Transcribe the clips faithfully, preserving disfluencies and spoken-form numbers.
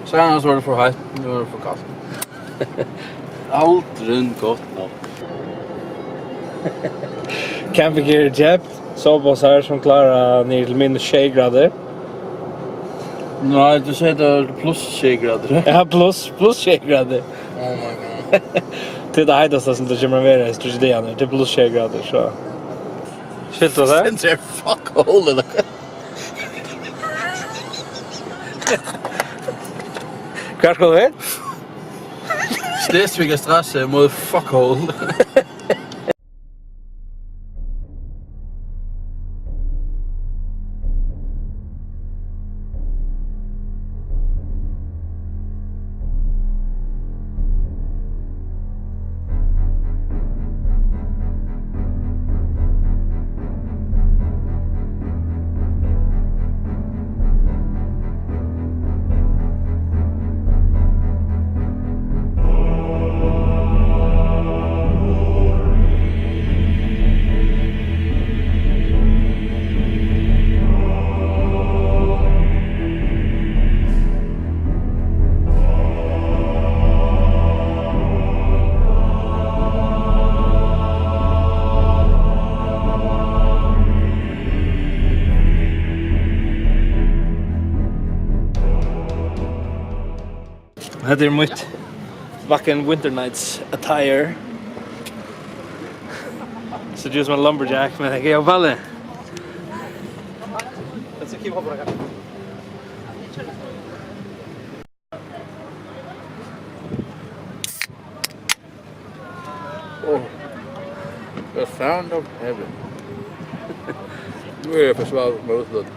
Seinast var tað for heitt, nú er tað for kalt. Aldrin gott nokk. Campinggear er keypt, sovepásar sum klára niður til minus sjey gradir. Nei, tú segði tað var pluss sjey gradir. Ja, pluss, pluss sjey gradir. Oh my god. Tað er tað heitasta sum tað kemur at vera, hesar tríggjar dagarnar. Tað er pluss sjey gradir, so. Skilti tú tað? Stendur her, fuck hole, ella hvat? Hvar skal tú hen? Slesviger Strasse mod fuckhole. Hetta er mítt Wacken Winter Nights attire. So just my lumberjack, man. Hey, yo, Valle. Let's keep hopping. Oh, the sound of heaven. Nú er eg for svagur við útsløt.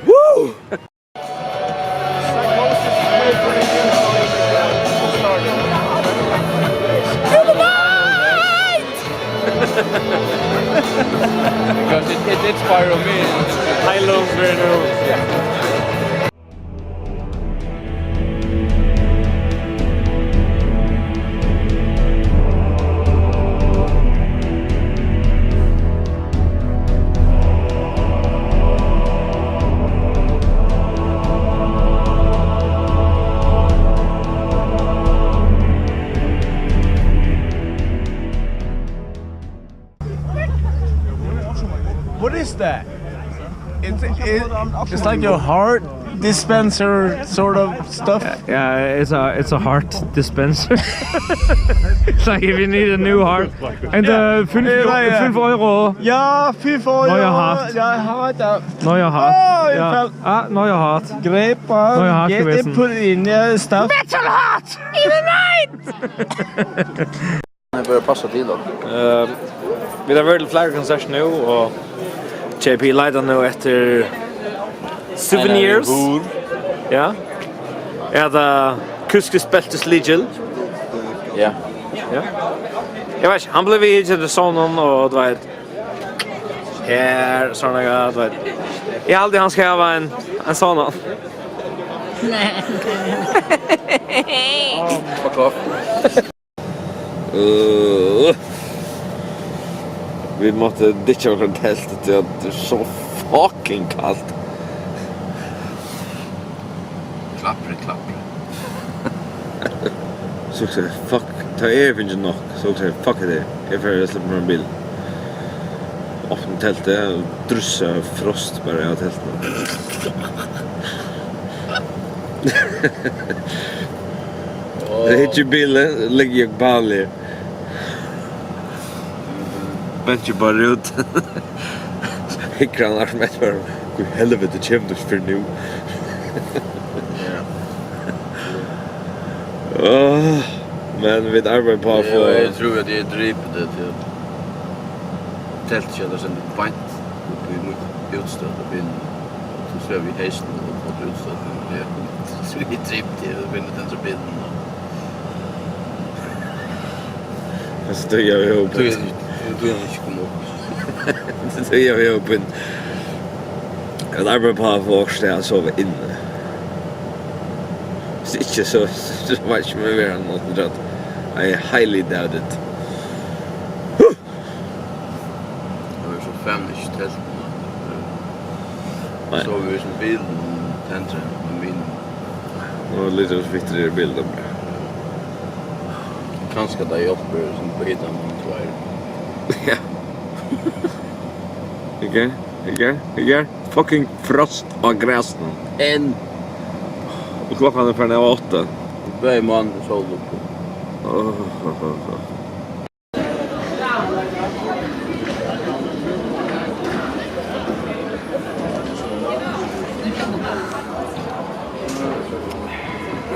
Woo! Because it, it, it's far away. High lows very low. What is that? It's, it, it's like your heart dispenser sort of stuff. Yeah, yeah, it's a, it's a heart dispenser. It's like if you need a new heart. And uh, fünf, yeah, yeah, fünf Euro. Ja, fünf Euro. Neuer Hart. Ja, hart. Neuer Hart. Oh, ja. Ah, neuer Hart. Great one. Neuer Hart gewesen. Get it, put it in your stuff. Metal Heart! In the night! Hann er bara passa til hann. Eh, vit hava verið til fleiri konsertir nú, og J P leitar nú eftir souvenirs. Ja. Er tað kuskisbeltislykil? Ja. Ja. Eg veit ikki, hann bleiv við til sovorðið, og tú veit, her, sovorðið, tú veit. Eg haldi, hann skal hava ein, ein sovorðnan. Nei. Fuck off. Øh. Vit máttu ditja okkara telt, tí at tað er so fucking kalt. Klappri, klappri. So hugsaði eg, fuck, tá eg fingið nokk, so hugsaði eg, fuck it, eg fari at sleppa mær ein bil. Opna teltið og drýssa frost bara av teltinum. Eg hyggi í bilin, leggi eg bali. Benji bara út. Hyggur hann sum eftir, hví helviti kemur tú ikki fyrr nú? Ja. Áh, men vit arbeiða upp á at fáa. Eg, eg trúði, at eg drípi teg, tí at teltið er sett beint upp í mítt útstøðið av bilinum. Og tú svevur í heysinum og fáa útstøðið. Ja. So eg drípi teg, og byrji at tendra bilin. Kanska tú, ja, ja, tú, tú, tú, tú ikki koma upp. Tú, ja, ja, men Eg vil arbeiða uppá at fáa okkurt at sova inni. Hvis ikki, so, so veit eg ikki, um eg verði ein nátt, I highly doubt it. Tað verður so fanin ikki telt, man. Nei. So verður sum bilurin tendraður á mínum. Og líka so fittur er bilurin. Kanska tað hjálpir, sum upp á hitan, man, tveir. Ja. Ikki? Ikki? Ikki? Fucking frost á grasinum. Enn. Og klokkan er farin av átta. Bæði mánin og sól uppi. Åh, åh, åh, åh.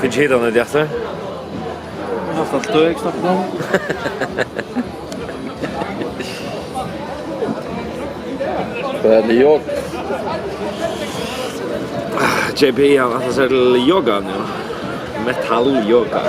Finn hitan í hjarta. Haft alt døg, snakka um. Hvat er det, yoga? J P, hann ætlar sær til yoga nú. Metal yoga.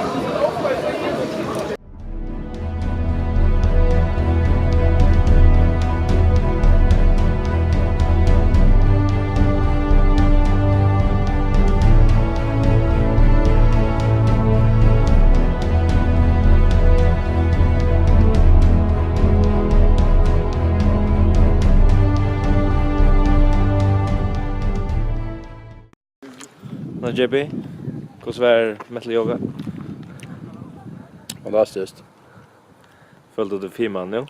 Nå, J P, hvussu var metal yoga? Fantastiskt. Følir tú teg fiman nú?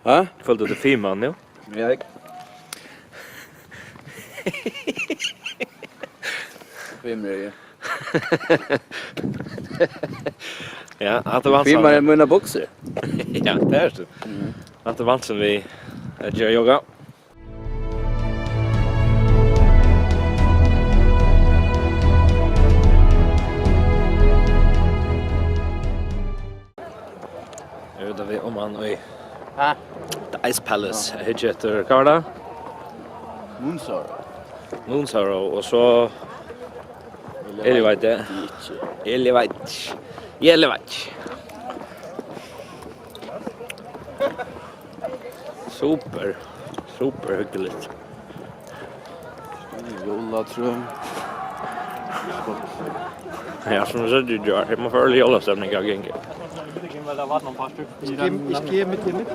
Ha? Følir tú teg fiman nú? Ja, eg. Fimur er eg. Ja, hatta er vansin. Fimar enn mínar buksur. Ja, tað ert tú. Mhm. Hatta er vansin við at gera yoga. Eg veit at vit um hann í Ha? The Ice Palace. Her getur, hvat var tað? Moonsorrow. Moonsorrow, og so Elevate. Elevate. Elevate. Super. Super hyggeligt. Jólatrø. Ja, sum eg segði, eg má føla jólastemning av gangi. Ikki, ikki mitt inni.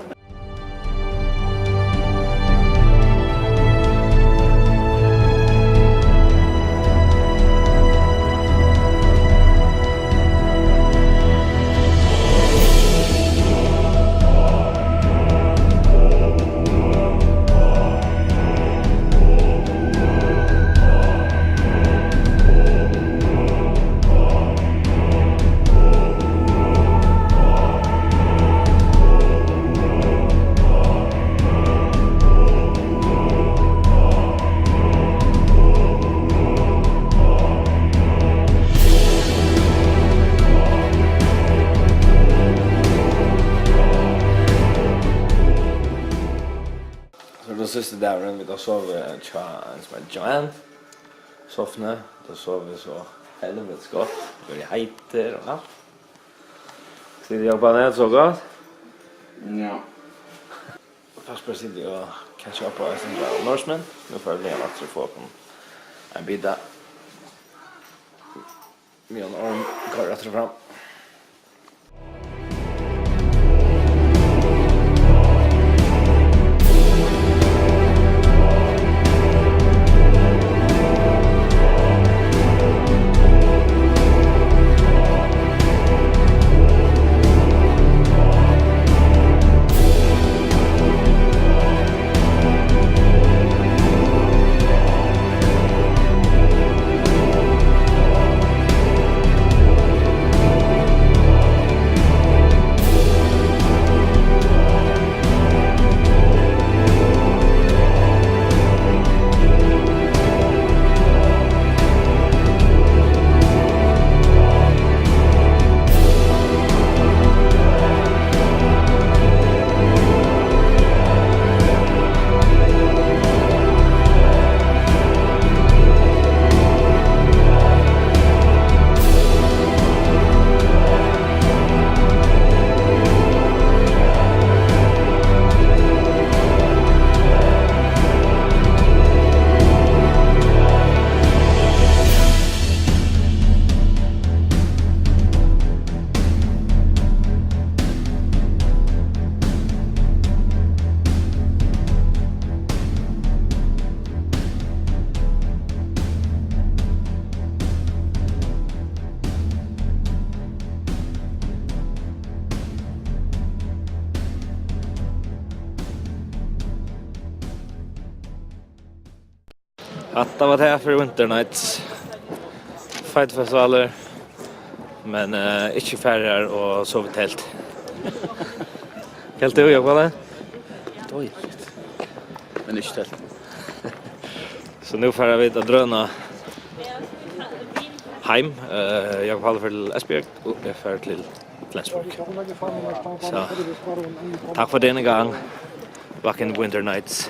So er tað síðsti dagurin, vit hava sovið hjá ein sum eitur Joanne. Sofni, tá sov eg so helvitis gott, verið heitur og alt. Skal eg hjálpa henni, so gott? Ja. Fyrst bara sita og catch up á eitt sindur av norskum. Nú fari eg aftur at fáa okkum ein bita. Meðan orm koyrir aftur og fram. Hatta var tað fyri Winter Nights. Feitur festivalur, men eh, ikki farið har og sovið í telt. Helt tú, Jakob Palle? Deiligt. Men ikki telt. So nú fara vit at drøna heim. Eh, Jakob Palle fer til Esbjerg og eg fari til Flensburg. So, takk fyri denne gang. Back in Winter Nights.